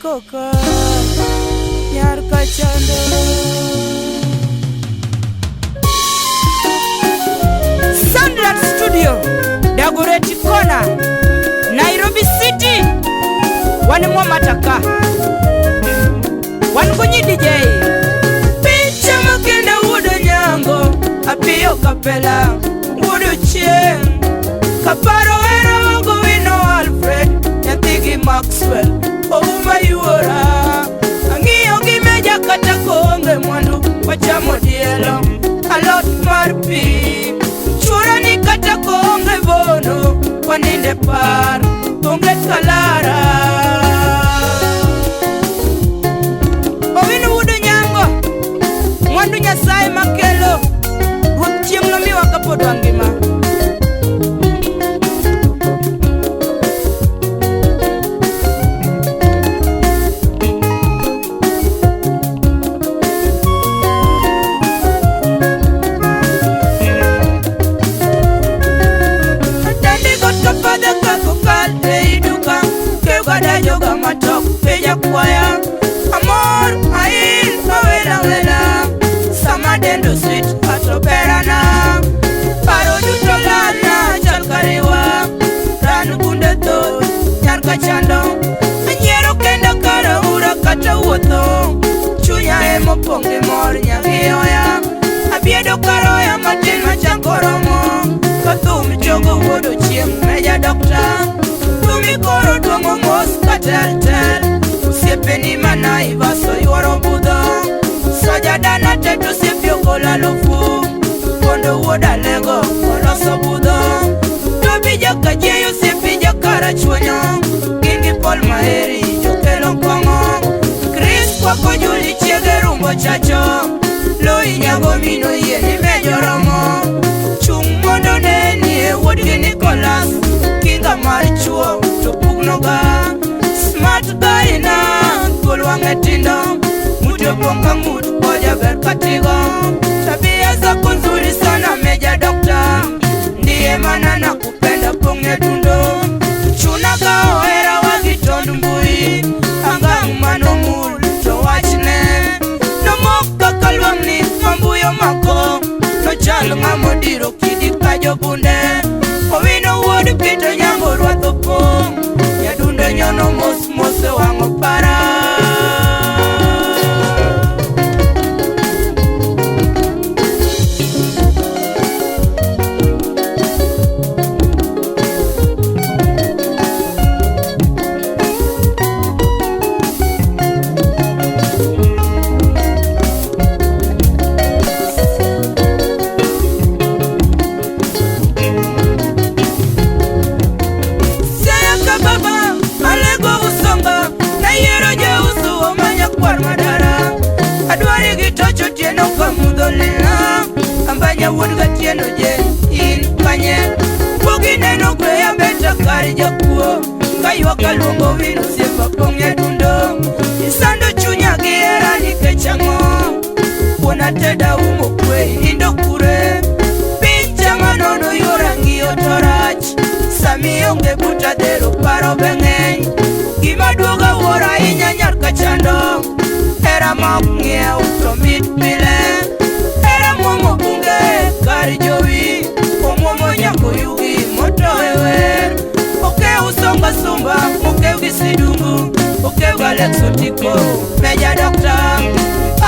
koka nyar kachando. Sandrat Studio, Dagoretti Corner, Nairobi City. Wan Mwamataka. Wan gonyi DJ. Picha makenda wuod Onyango, Apiyo Kapela, wuod Ochieng'. Kaparo hera Ogowino Alfred, nyathigi Maxwell, Ouma yuora. Ang'iyo gi meja kata koonge mwandu, wachamo dielo, alot mar pi. Chuora ni kata koonge bono, waninde par, onge kalara. Owino wuod Onyango, mwandu Nyasaye makelo, Ruoth chieng' nomiwa kapod wangima. Atandi got kapadha kakokal ei duka Kegada joga matok penya kwaya Amor ail awela wela Sama dendo sweet ato berana Paro duto lana chal kariwa Ran gunde thoth nyar kachando Anyiero kenda kara ura kata wuotho Chunya emopong' gi mor nyagioya Abiedo karoya matin machako romo Kathum chogo wuod Ochieng' meja dokta Thumi koro duong'o mos katel tel Osiepeni ma Naivas oyuoro budho Soja dana teto osiepe ogolo alufu Kondo wuod Alego oloso budho Tobi jakajiei osiepe jakarachuonyo Gin gi Paul Maheri jokelo kong'o Chris kwako Juli chiege rumbo chacho Loi nyago mino yie ni mejo romo Chung' mondo nenie wuodgi Nicholas Kinga mar chuo to pugnoga Smart guy na thuol wang'e tindo Ng'ute opong' ka ng'ut koja ber katigo Tabia zako nzuri sana meja dokta Ndiye maana nakupenda pong'e dundo Chuna ka ohera wagi tond mbui Angang' manomul to wachne Nomok kaka lwang'ni ma mbui omako Nochal ng'ama odiro kidi ka jobunde Owino wuod Pito Nyango rwath opong' Nyadundo nyono mos mos e wang' opara. Siaya ka baba alego usonga nayiero jauso omanya kwar madara adwari gi toch otieno ka mudho lilna ambanya wuod gatieno je in kanye wuogi neno gweya beta kar jakuo kaywak aluongo win osiepa pong' nyadundo isando chunya gi hera nikech ang'o wuon ateda umo kwe nindo kure piny chama nono yuora ng'iyo to rach sami onge buta dhero paro be ng'eny gima duoga wuoro ahinya nyar kachando hera ma ok ng'iew to mit pile hera muomo bunge kar jowi omuomo nyako yugi motoe wer okew songa sumba okew gi sidungu okew gi Alex Otiko meja dokta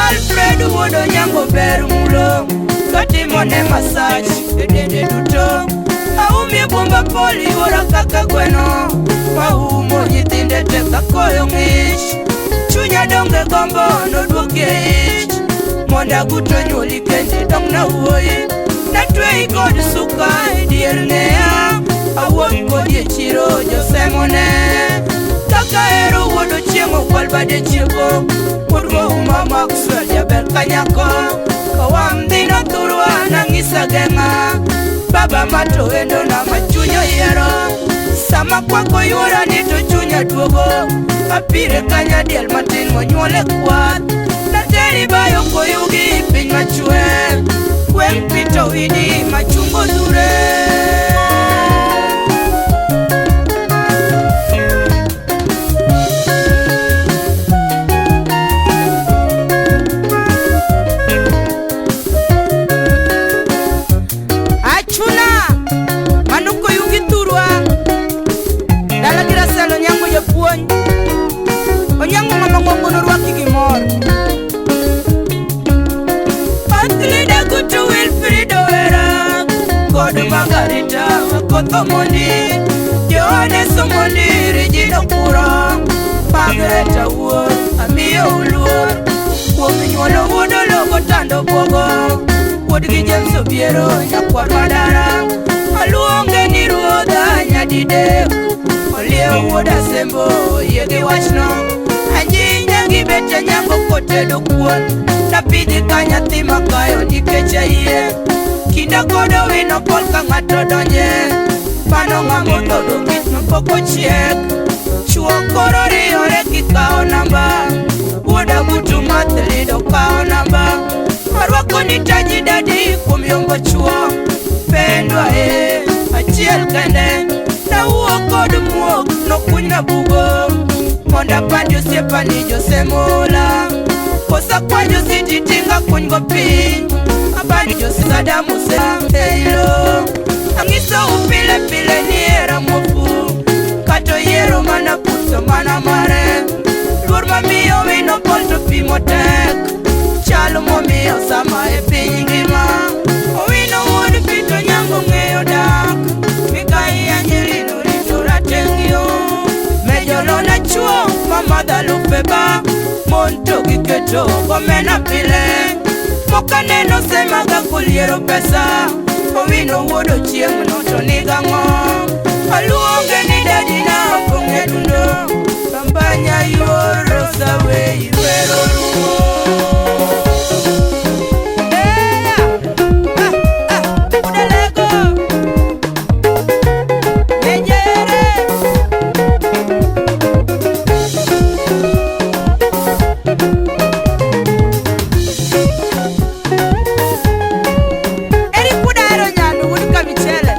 Alfred wuod Onyango ber mulo katimone massage e dende duto aumie bomba pol yuora kaka gweno maumo nyithinde te ka koyo ng'ich chunya donge gombo noduoki e ich mondo agut onyuoli kendi dong'na wuoyi natweyi kod suka e dier ng'eya awuok kodi e chiro josemone kaka hero wuod Ochieng' okwal bade chieko wuod Ouma Maxwell jaber kanyako kawang' dhino thurwa nang'isa geng'a baba mato wendona ma chuny oyiero sama kwako yuora ni to chunya duogo apire kanya diel matin monyuol e kwath nateri bayo koyugi piny machwe gweng' Pito Widi machungo dhure. Frank Omondi, Johannes Omondi, Regina Kuro, Margaret Awuor, amiyo uluor kuom nyuolo wuod Ologo Tando Bwogo, wuodgi James Obiero nyakwar Madara, aluonge ni ruodha nyadidek, Oliewo wuod Asembo oyie gi wachno, Anyinya gi bete nyango kotedo kuon, napidhi ka nyathi makayo nikech ayie, kinda kod Owino Paul ka ng'ato donje, mano ng'ama otho kich mapok ochiek, chuo koro riyore kikawo namba, wuod Agutu math lido kawo namba, arwako ni taji dadi kuom yombo chuo, pendwa e achiel kende, nawuok kod muok nokunyna bugo, mondo apandi osiepani Jose Mola, kosa kwa Jositi tinga kuny go piny, apandi Jose Sadamu Seilo, ang'isou pile pile ni hera muofu, kata oyiero mana puso mana mare, luor mamiyo Owino Paul to pimo tek, chal momiyo sama e piny ngima, Owino wuod Pito Nyango ng'eyo dak, Mikai Angelino rito rateng'yo, mejolona chuo mamadha lufe ba, mon to giketo gomena pile, mokaneno semaga koliero pesa, Owino wuod Ochieng' no to nigang'o, aluonge ni dadina opong'e dundo, Bambanya yuoro sawe iwero rumo. Udalego Mejere. Eri kudahero nyando wuod Kamichele.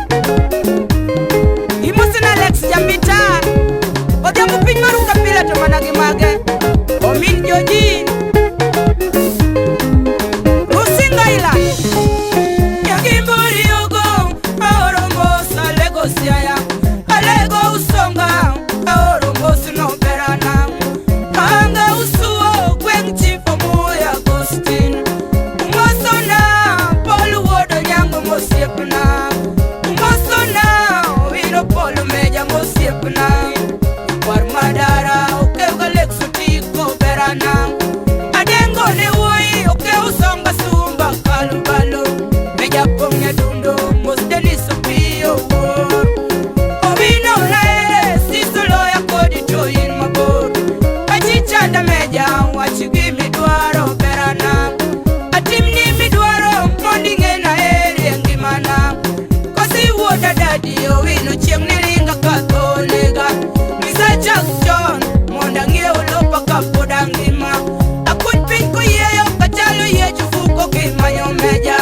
Imosina Alex Jambita. Odhiambo piny maruga pile to mana gi mage. Omin Joji. Rusinga ila. Nyagimbori ogo. Aoro mos Alego Siaya. Alego Usonga. Aoro mos no berana. Anga usuo gweng' Chief Omuya Agustin. Umosona Paul wuod Onyango mosiepna. Umosona Owino Paul Meja mosiepna. Kwar Madara okew Galex Otiko berana. Adengo ne wuoyi okew Songa Sumba Kalubalo. Meja pong' nyadundo mos Dennis Opiyo wuor. Owino laere siso loya kodi to in mabor. Achichanda meja wach gimidwaro berana. Atimni midwaro mondo ing'e heri e ngimana. Kosi wuoda dadi Owino chieng' niringa ka tho nega. Nyisa chak chon mondo ang'iew lopa kapod angima. Akuny piny koyieyo kachalo yiech ofuko kimanyo meja.